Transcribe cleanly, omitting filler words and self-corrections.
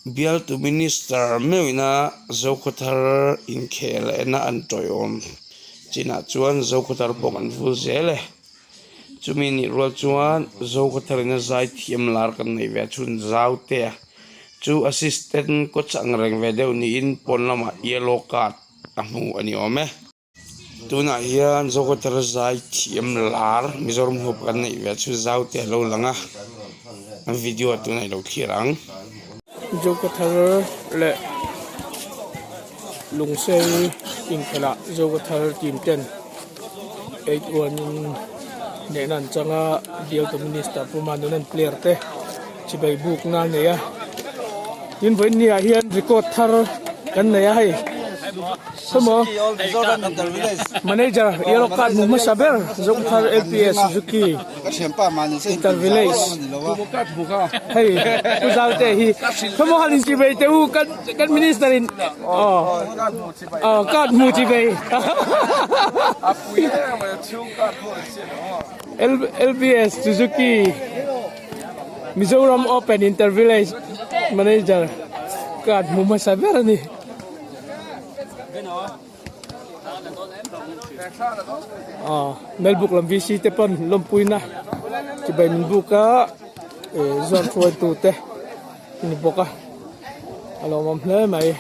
Bialtu Minister meuhina Zokhawthar inkhel ena an tawiawm chinah chuan Zokhawthar pawh kan vul zel e. Chumi nih rual chuan Zokhawtharina zai thiam lar kan nei ve a chhun zau te a, chu assistant coach ang reng ve deuh niin pawn lamah yellow card a hmu a ni awm e. Tunah hian Zokhawthar zai thiam lar Mizoram huap kan neih ve chu zau te a lo lang a, an video ah tunah i lo thlir ang. Zokhawthar leh Lungsei inkhelh ah Zokhawthar team ten 8-1 in hnehna an chang a, Bialtu Minister Pu Manunan player te chibai bukna a nei a, tin vawiin ni ah hian record thar kan nei a hei Saw manager yellow card hmu hmasa ber Zokhawthar LPS Suzuki Inter Village hei Pu Zalte hi khawmaw han inchibei teh u kan kan minister in aw aw card hmu chibei LPS Suzuki Mizoram Open Inter Village manager card hmu hmasa ber a ni. Aw Melbuk lam VC te pawn lawmpuina chibai min buk a eh zuan hruaitu te a ni bawk a a lawmawm hle mai.